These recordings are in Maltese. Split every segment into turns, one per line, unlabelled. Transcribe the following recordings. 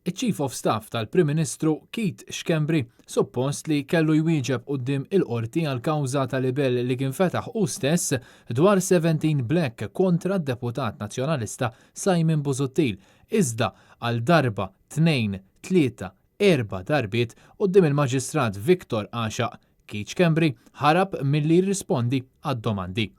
Iċ-Chief of Staff tal-Prim Ministru Keith Schembri suppost li kellu jwieġeb quddiem il-Qorti għall-kawża ta' libell li kien fetaħ hu stess dwar 17 Black kontra d-Deputat Nazzjonalista Simon Busuttil iżda għal darba, tnejn, tlieta, erba' darbiet quddiem il-Maġistrat Victor Għaxaq, Keith Schembri ħarab milli jirrispondi għad-domandi.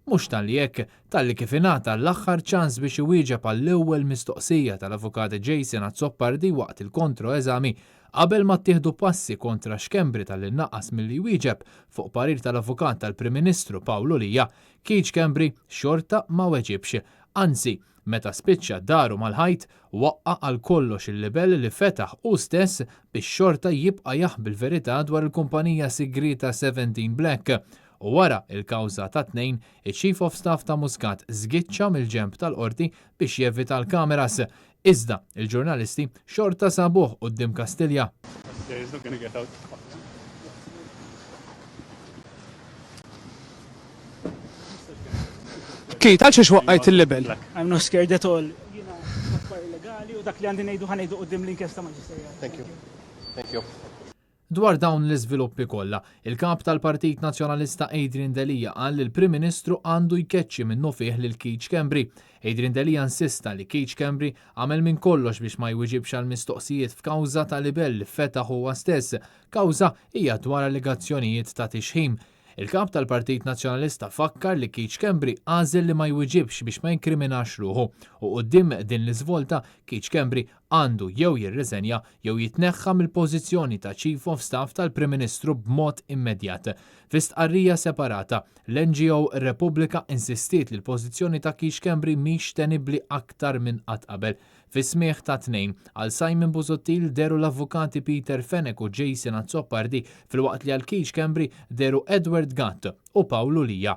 Mhux talli hekk, talli kif ingħata l-aħħar ċans biex iwieġeb għall-ewwel mistoqsija tal-Avukat Jason Azzopardi waqt il-kontro-eżami, qabel ma ttieħdu passi kontra Schembri talli naqas milli jwieġeb fuq parir tal-Avukat tal-Prim Ministru Pawlu Lia, Keith Schembri xorta ma weġibx. Anzi, meta spiċċa daru mal-ħajt, waqqa' għal kollox il-libell li fetaħ hu stess biex xorta jibqa' jaħbi l-verità dwar il-kumpanija sigrieta 17 Black U wara l-kawża tat-Tnejn, iċ-Chief of Staff ta' Muscat żgiċċa mill-ġenb tal-Qorti biex jevita l-kameras. Iżda, il-ġurnalisti xorta sabuh quddiem Kastilja.
Keith, għal xiex waqqajt il-libel?
I'm not scared at all. Jiena akbar illegali u dak li għandi ngħidu ħa ngħidu quddiem l-inkjesta maġisterjali.
Thank you. Thank you.
Dwar dawn l-iżviluppi kollha, il-Kap tal-Partit Nazzjonalista Adrian Delia qal li l-Prim Ministru għandu jkeċċi minnufih lil Keith Schembri. Adrian Delia insista li Keith Schembri għamel minn kollox biex ma jwiġibx għal mistoqsijiet f'kawża ta' libell li fetaħ huwa stess. Kawża hija dwar allegazzjonijiet ta' tixħim. Il-Kap tal-Partit Nazzjonalista fakkar li Keith Schembri għażel li ma jwiġibx biex ma jinkriminax ruħu u quddiem din l-iżvolta Keith Schembri għandu jew jirriżenja jew jitneħħa mill-pożizzjoni ta' Chief of Staff tal-Prim Ministru b'mod immedjat. Fi stqarrija separata, l-NGO Repubblika insistiet li l-pożizzjoni ta' Keith Schembri mhix tenibbli aktar minn qatt qabel. Fis-smigħ tat-Tnejn, għal Simon Busuttil dehru l-Avukati Peter Fenech u Jason Azzopardi filwaqt li għal Keith Schembri dehru Edward Gatt u Pawlu Lia.